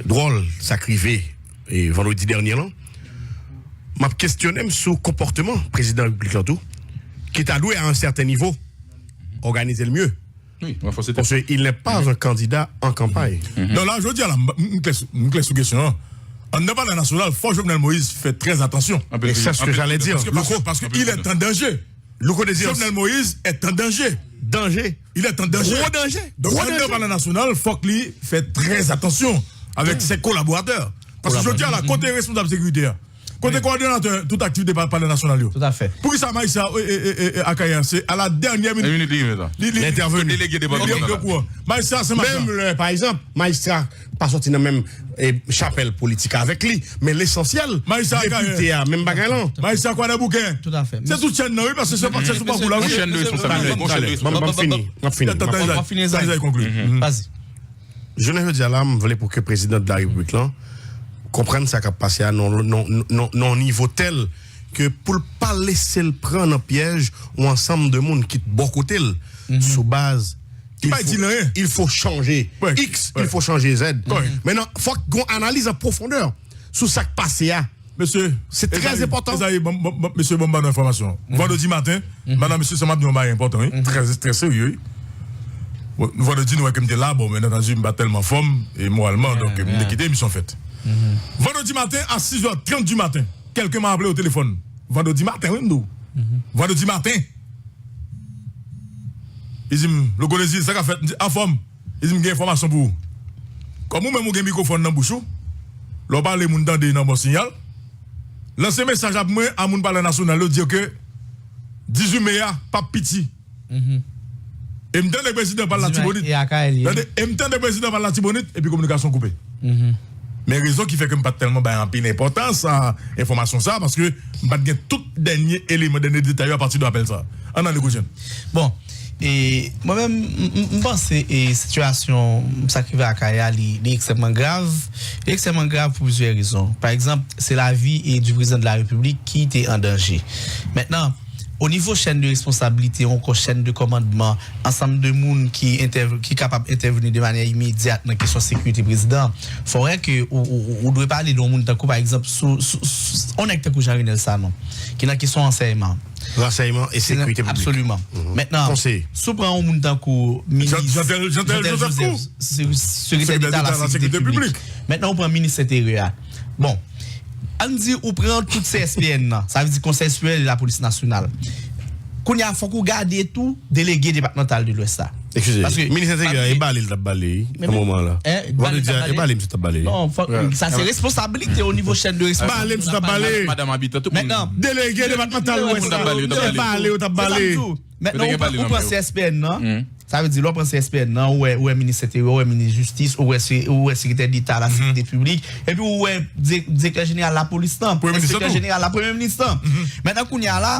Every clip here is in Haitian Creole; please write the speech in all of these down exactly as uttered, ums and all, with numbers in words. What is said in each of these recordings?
dwòl sa k rive e vandredi dènye lan, m ap kesyone m sou konpòtman prezidan repiblik lan tou, ki ta dwe a yon sèten nivo òganize l mye. Wi, ranfòse tèt. Parce qu'il n'est pas un candidat en campagne. Non, la, jodi a la, m m klè sou- m klè sou kesyon an. Anndan palè nasyonal, fò Jovenel Moïse fè trè atansyon. Anpil Et c'est ce que j'allais dire. Paske, paske, Louko, paske il est en danger. Louko Désir. Jovenel Moïse est en danger. Danger. Il est en danger. Gwo danger. Donc, Gwo anndan danger. Palè nasyonal, fòk li fè trè atansyon avèk se kolaboratè. Paske jodi a la, kote responsab sekirite a? Kote kowòdinatè tout aktivite pa- Palè nasyonal yo? Tout à fait. Poukisa majistra e, e, e, e, Akayè a, se a la dènyè Yon minit minit li rive la. li li Li entèveni. Delege li depatmantal. Yo kouran. Majistra se majistra. Menm lè, pa egzanp, majistra pa sòti nan menm e, chapèl politik avèk li, men lesansyèl, Majistra depite a, menm bagay lan. Majistra Kwadèboukè. Tout à fait. Se tout chèn nan, wi, paske se pa se sou pakou la, Yon wi. chèn de responsabilite. Talè, m ap fini. M ap fini. Vas-y. Tanzay konkli. Jounen jodi a la, m vle pou ke prezidan de la repiblik lan konprann sa k ap pase a nan nan nan nan yon nivo tèl ke pou l pa lese l pran nan pyèj yon ansanm de moun ki t bò kote l sou baz Ki pa di l anyen. Il faut changer Ouais, X, ouais. Il faut changer Z. Correct. Maintenant, fòk gon analiz an pwofondè sou sa k pase a. Mesye, C'est très Esaïe, important. Esaïe, bon, bon, bon, mesye, bon, ban nou enfòmasyon. Vandredi maten, madan mesye, sa m ap di yon bagay enpòtan, wi. Trè, trè serye, wi. Bon, vandredi, nou wè ke m te la, bon, men antandi, m pa tèlman fòm, e moralman, donk, m te kite emisyon fèt. Vandredi maten, a sis è trant di maten, kèlke m ap aple o telefòn. Vandredi maten, wi, m di w. Vandredi maten. Li di m, Louko Désir, sa k ap fèt? M di, anfòm. Li di m, gen enfòmasyon pou ou. Kòm ou menm ou gen mikwofòn nan bouch ou, lè w pale moun tande nan bon siyal, lanse mesaj ap mwen a moun palè nasyonal yo, di yo ke dizuit me a p ap piti. E m tande prezidan pale Latibonit. Tande, e m tande prezidan pale Latibonit, epi kominikasyon koupe. Men rezon ki fè ke m pa t tèlman bay anpil enpòtans a enfòmasyon sa, paske m pa t gen tout dènye eleman, dènye detay yo apati de apèl sa. Ann ale Gojèn. Bon, e mwen menm, m- m- m panse e sitiyasyon sa k rive Akayè a, li, li ekstrèmman grav. Li ekstrèmman grav pou plizyè rezon. Pa egzanp, se lavi e di prezidan de la repiblik ki te an danje. Mentnan, o nivo chèn de responsablite, ankò chèn de kòmandman, ansanm de moun ki entèv- ki kapab entèveni de manyè imedyat nan kesyon sekirite prezidan, fò wè ke ou, ou, ou- ou dwe pale de yon moun tankou, pa egzanp, sou, sou, sou, yon nèg tankou Jean Renel Sanon, ki nan kesyon ansèyman. Ransèyman e sekirite piblik. Absoliman. Mentnan, Konseye. si w pran yon moun tankou minis Jean- Jeantel- Jeantel Joseph Cour. se- sekretè deta la sekirite piblik. Mentnan, ou pran minis enteryè a. Bon, ann di ou pran tout C S P N nan, sa vle di Konsèy Siperyè de Lapolis Nasyonal. Kounye a, fòk ou gade tou delege depatmantal de Lwès la. Eskize, Paske- minis enteryè, e ba li l t ap ba li, nan moman la. Eh, ba li l t ap ba li. E ba li misye t ap ba li. Non, fòk, sa se responsablite o nivo chèn de responsabilite. Ba li misye t ap ba li. Madanm Abita, tout moun. Mentnan, Delege depatmantal Lwès la. Yo t ap ba li, yo t ap ba li. Yo t ap ba li. Mentnan, ou pran C S P N nan. Sa vle di, lè w pran C S P N nan, ou wè, ou wè minis enteryè, ou wè minis jistis, ou wè se- ou wè sekretè deta la sekirite piblik, epi ou wè di- direktè jeneral lapolis lan, enspektè jeneral la, premye minis lan. Mentnan, kounye a la,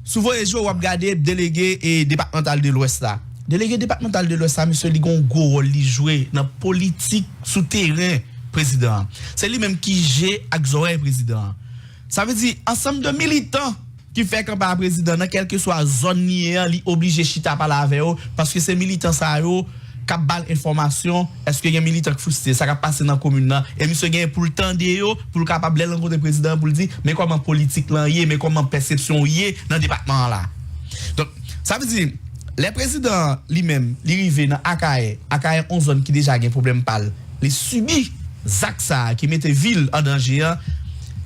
si w voye je w, w ap gade delege e depatmantal de Lwès la. Delege depatmantal de Lwès la, misye, li gen yon gwo wòl li jwe nan politik sou teren prezidan an. Se li menm ki je ak zòrèy prezidan an. Sa vle di, ansanm de militan ki fè kanpay a prezidan nan kèlkeswa zòn li ye an, li oblije chita pale avè yo, paske se militan sa yo k ap ba l enfòmasyon, èske gen militan k fristre, sa k ap pase nan komin nan, e misye gen pou l tande yo, pou l kapab, lè l rankontre prezidan an, pou l di, men kòman politik lan ye, men kòman pèsepsyon w ye nan depatman an la. Donk, sa vle di, lè prezidan an li menm, li rive nan Akayè, Akayè yon zòn ki deja gen pwoblèm pa l, li sibi zak sa a ki mete vi l an danje an,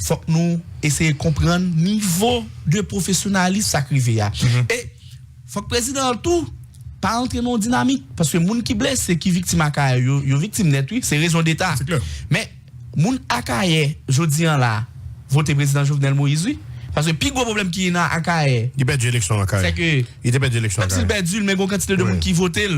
fòk nou eseye konprann nivo de pwofesyonalis sa k rive a. E fòk prezidan an tou pa antre nan yon dinamik, paske moun ki blese, ki viktim Akayè yo, yo viktim nèt, wi, se rezon deta. Men, moun Akayè, jodi an la, vote prezidan Jovenel Moïse, wi. Paske pi gwo pwoblèm ki nan Akayè, Li pèdi eleksyon Akayè. se ke Li te pèdi eleksyon menm si l Akayè. Pèdi l, men gon kantite de moun ki vote l.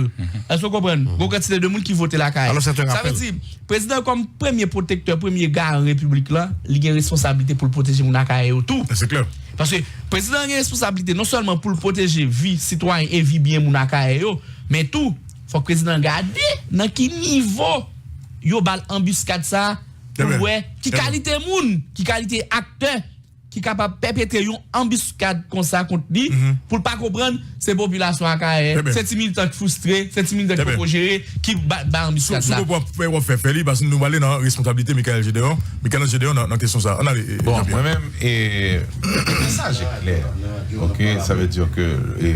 Èske w konprann? Gon kantite de moun ki vote l Akayè. Alors, c'est un Sa vle rappel. di, prezidan kòm premye pwotektè, premye garan repiblik lan, li gen responsablite pou l pwoteje moun Akayè yo tou. Se klè. Paske prezidan an gen responsablite non sèlman pou l pwoteje vi sitwayen e vi byen moun Akayè yo, men tou, fòk prezidan an gade nan ki nivo yo ba l anbiskad sa a, pou l wè ki kalite moun, ki kalite aktè ki kapab pèpetre yon anbiskad konsa kont li, pou l pa konprann, se popilasyon Akayè, se ti militan k fristre, se ti militan k poko jere, ki ba, ba anbiskad la. Sou pwen w ap fè, w ap fè, fè li, paske nou prale nan responsablite Michaël Gedeon, Michaël Gedeon nan, nan kesyon sa. Ann ale, e, Jean-Pierre. Bon, mwen menm, e, mesaj e klè. Ok, sa vle di ke, e,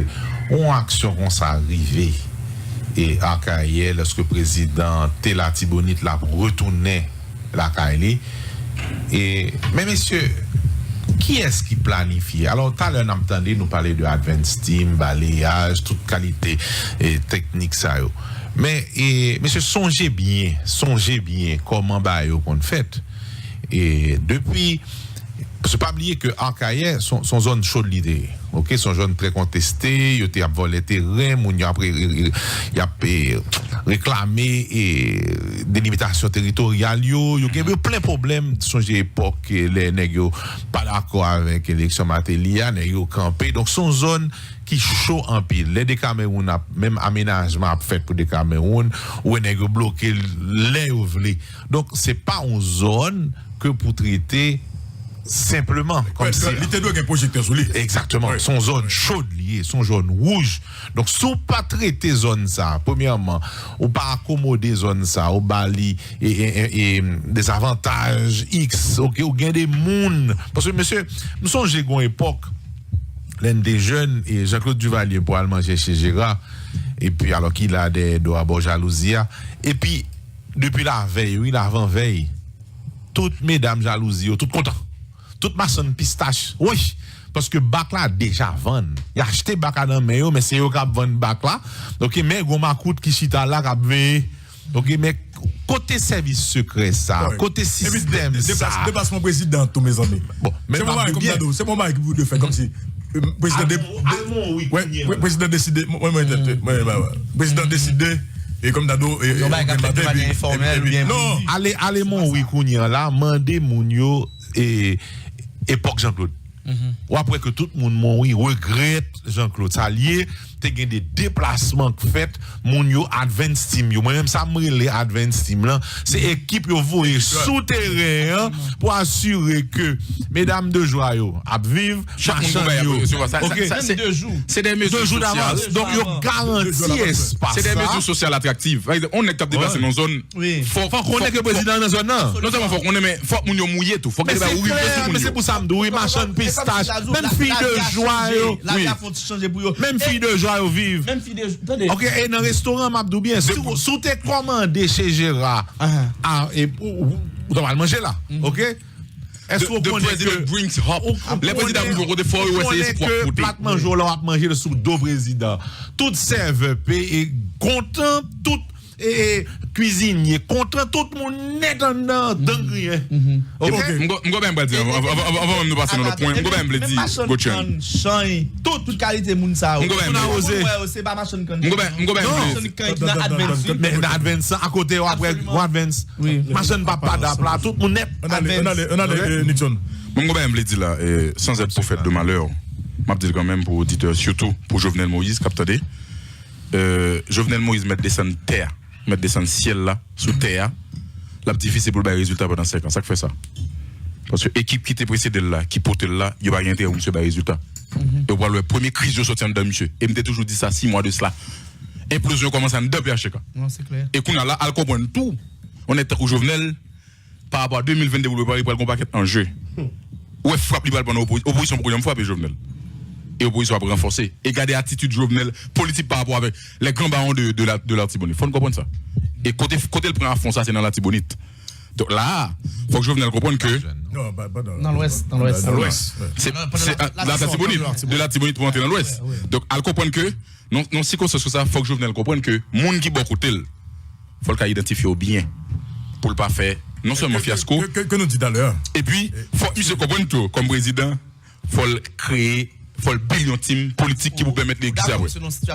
yon aksyon konsa rive, e, Akayè, lòske prezidan te Latibonit, l ap retounen lakay li. E, men mesye, kiyès ki planifye? Alò, talè n ap tande nou pale de advance team, balayaj, tout kalite, e, teknik sa yo. Men, e, mesye, sonje byen, sonje byen kòman bagay yo konn fèt. E, depi, paske pa bliye ke Akayè, se yon, se yon zòn chod li te ye. Ok, se yon zòn trè konteste, yo te ap vòlè teren, moun yo ap re-, re-, re-, y ap, e, reklame, e, delimitasyon teritoryal yo, yo gen, yo plen pwoblèm, sonje epòk, e, lè nèg yo pa dakò avèk eleksyon Martelly a, nèg yo kanpe. Donk, se yon zòn ki cho anpil. Lè Dekamewoun ap, menm amenajman ap fèt pou Dekamewoun, ou wè nèg yo bloke l lè yo vle. Donk, se pa yon zòn ke pou trete senpleman, kòmsi li te dwe gen pwojektè sou li. Egzakteman. Se yon zòn chod li ye, se yon zòn wouj. Donk, si w pa trete zòn sa, premyèman, ou pa akomode zòn sa, ou ba li, e, e, e, e, dezavantaj X, ok, ou gen de moun. Paske, mesye, m sonje gon epòk, lè n te jèn, e Jean-Claude Duvalier pou al manje chez Gérard, epi alò ki la dèyè do a bò jalouzi a, epi depi lavèy, wi, lavanvèy, tout medam jalouzi yo, tout kontan. Tout machann pistach, woy! Paske bak la deja vann. Y achte bak la nan men yo, men se yo k ap vann bak la. Ok, men gon makout ki chita la k ap veye. Ok, men kote sèvis sekrè sa? Kote sistèm sa? Deplasman prezidan tou, mezanmi. Bon, men se bon bagay kòm Dado, se bon bagay ki pou dwe fè kòmsi, e, prezidan de, al Monwi kounye a la. Prezidan deside, mwen, mwen, mwen, prezidan deside, e kòm Dado, e, yon bagay k ap fèt de manyè enfòmèl oubyen prive. Non, ale, ale Monwi kounye a la, mande moun yo, e, epòk Jean-Claude. W ap wè ke tout moun Monwi regrèt Jean-Claude. Sa l ye, te gen de deplasman k fèt, moun yo advance team yo. Mwen menm sa m rele advance team lan, se ekip yo voye sou teren an pou asire ke medam de jwa yo ap viv, machann yo. Ok. Se de mezi sosyal. Donk yo garanti espas sa. Se de mezi sosyal atraktif. Pa egzanp, yon nèg k ap deplase nan zòn, fòk, fòk konnen ke prezidan nan zòn nan. Non sèlman fòk konnen, men fòk moun yo mouye tou. Fòk gen bagay ou rive sou moun yo. Men se pou sa m di w, wi, machann pistach, menm fi de jwa yo. Wi. Menm fi de jwa yo viv. Menm fi de jwa, tande. Ok, e nan restoran, m ap di w byen, si w, si w te kòmande chez Gérard, a, e, ou, ou, ou ta pral manje la, ok? Èske w konnen ke, lè prezidan rive yon kote, fò yo wè se espwa k pote. Plat manje w la w ap manje l sou do prezidan. Tout sèvè peye, kontan, tout, e, e, kwizinye kontan, tout moun nèt anndan an, dan griyen. Ok? M gon, m gon bagay m pral di anvan, anvan, anvan, anvan menm nou pase nan lòt pwen. M gon bagay m vle di, Gotchen. Tout, tout kalite moun sa yo. M gon bagay m vle di. M gon bagay, m gon bagay m vle di. Nan advance, wi. Men nan advance, akote w ap wè, w advance. Machann pa padap la, tout moun nèt. Ann ale, ann ale, ann ale, e, Nixon. Bon, m gon bagay m vle di la, e, sans être prophète de malheur, m ap di l kanmenm pou oditè, sitou pou Jovenel Moïse k ap tande. E, Jovenel Moïse mèt desann tè a, mèt desann syèl la, sou tè a, l ap difisil pou l bay rezilta pandan senk an. Sa k fè sa? Paske ekip ki te presede l la, ki pote l la, yo pa gen enterè pou misye bay rezilta. E w pral wè premye kriz yo sòti anndan misye. E m te toujou di sa sis mwa de sila. Enplozyon kòmanse anndan P H T K. E kounye a la, al konprann tou, yon nèg tankou Jovenel, pa rapò a de mil venn de pou l prepare, pral gon pakèt anje. Ou wè frap li pral pran nan opozi-, opozisyon poko janm frape Jovenel. E opozisyon ap ranfòse. E gade atitid Jovenel politik pa rapò avèk les grands barons de, de la, de Latibonit. Fò n konprann sa. E kote, kote l pran afwon sa, se nan Latibonit. Donk la, fòk Jovenel konprann ke nan Lwès, nan Lwès. Nan Lwès. Se, se a, nan Latibonit, de Latibonit pou antre nan Lwès. Donk al konprann ke nan, nan sikonstans konsa, fòk Jovenel konprann ke moun ki bò kote l, fò l ka idantifye yo byen pou l pa fè non sèlman fyasko. Ke, ke, ke nou di talè a. Epi, fòk misye konprann tou, kòm prezidan, fò l kreye, fò l build yon team politik ki pou pèmèt li egziste apre.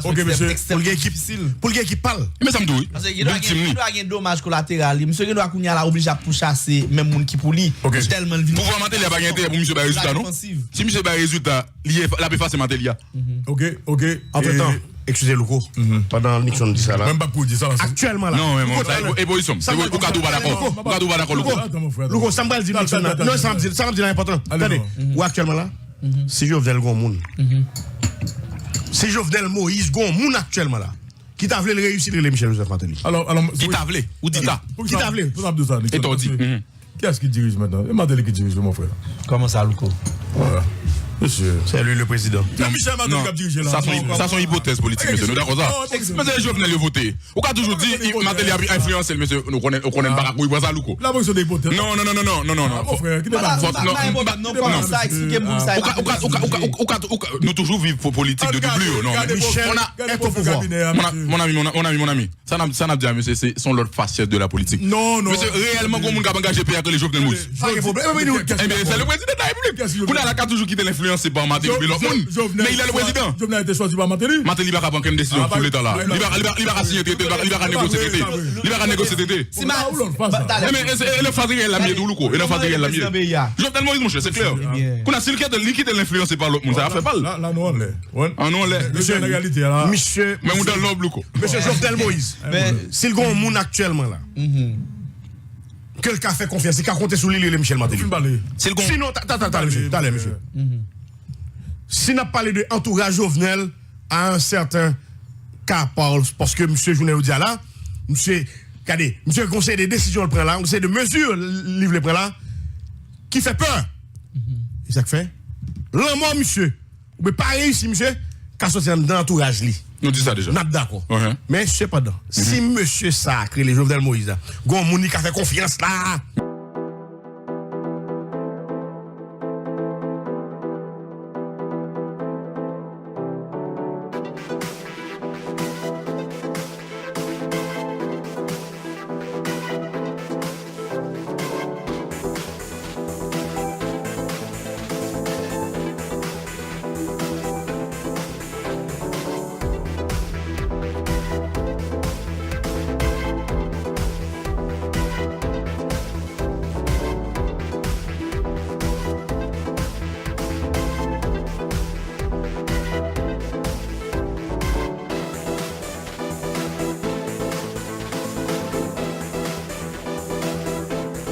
Ok, mesye. Pou l gen ekip, pou l gen ekip pa l. Men sa m di w, wi. Paske gen dwa gen, gen dwa gen domaj kolateral. Misye gen dwa kounye a la oblije ap pouchase menm moun ki pou li. Tèlman l vin. Pouvwa Martelly a pa gen enterè pou misye bay rezilta, non. Si misye bay rezilta, li efa-, l ap efase Martelly a. Ok, ok. Antretan, Eskize, Louko, pandan Nixon di sa la. Mwen m p ap kou di sa la. Aktyèlman la. Non, men Louko, sa e pozisyon m. Ou ka di w pa dakò. Ou ka di w pa dakò, Louko. Louko, sa m pral di Nixon la. Non, sa m di, sa m di la enpòtan. Tande, ou aktyèlman la, si Jovenel gon moun, si Jovenel Moïse gon moun aktyèlman la, ki ta vle l reyisi, l rele Michel Joseph Martelly. Ki ta vle, ou di ta. Ki ta vle. E ta w di. Kiyès ki dirije mentnan? E Martelly ki dirije, mon frè. Kòman sa, Louko? Voilà. Mesye. C'est lui le président. Se Michel Martelly k ap dirije la. Sa se yon ipotèz politik, mesye. Nou dakò sa? Mesye, Jovenel yo vote. Ou ka toujou di Martelly ap enfliyanse l, mesye. Nou konnen, nou konnen pa ka kouri pran sa, Louko. La position de ipotèz. Non, non, non, non, non, non, non, non. Mon frè, kite bagay. Kòman sa? Eksplike m pou sa. Ou ka, ou ka, ou ka, ou ka, ou ka, ou ka, nou toujou viv pou politik de doublure, non. Michel est au pouvoir. Mon ami, mon ami, mon ami. Sa n ap, sa n ap di a mesye, se, se yon lòt fasyèt de la politik. Non, non. Mesye, reyèlman, gon moun k ap angaje peyi a k rele Jovenel Moïse. Pa gen pwoblèm. Ebyen, se le prezidan de la repiblik. Kounye a la, ka toujou kite l enfliyanse pa Martelly oubyen lòt moun. Men il est le président. Jovenel te chwazi pa Martelly. Martelly pa ka pran kenn desizyon sou leta la. Li pa, li pa, li pa ka siyen trete, li pa, li pa ka negosye trete. Li pa ka negosye trete. Ebyen, e, e, e nan faz reyèl la m ye tou, Louko. E nan faz reyèl la m ye. Jovenel Moïse, monchè, se klè. Kounye a, si l kite, li kite l enfliyanse pa lòt moun, sa a fè pa l. La, la, nou anlè. An nou anlè. Mesye, mesye, men ou dan lòb, Louko. Mesye Jovenel Moïse, si l gen yon moun aktyèlman la, ke l ka fè konfyans, li ka konte sou li, li rele Michel Martelly. Si l gen yon... Sinon, ta, ta, ta, talè, mesye, talè, mesye. Si n ap pale de antouraj Jovenel, a un certain ka, pa, paske misye jounen jodi a la, misye, gade, misye gen yon seri de desizyon l pran la, yon seri de mezi li vle pran la, ki fè pè. E sa k fè, lanmò misye, oubyen pa reyisi misye, ka soti anndan antouraj li. Nou di sa deja. N ap dakò. Men sepandan, si mesye sa a k rele Jovenel Moïse la, gon moun li ka fè konfyans la,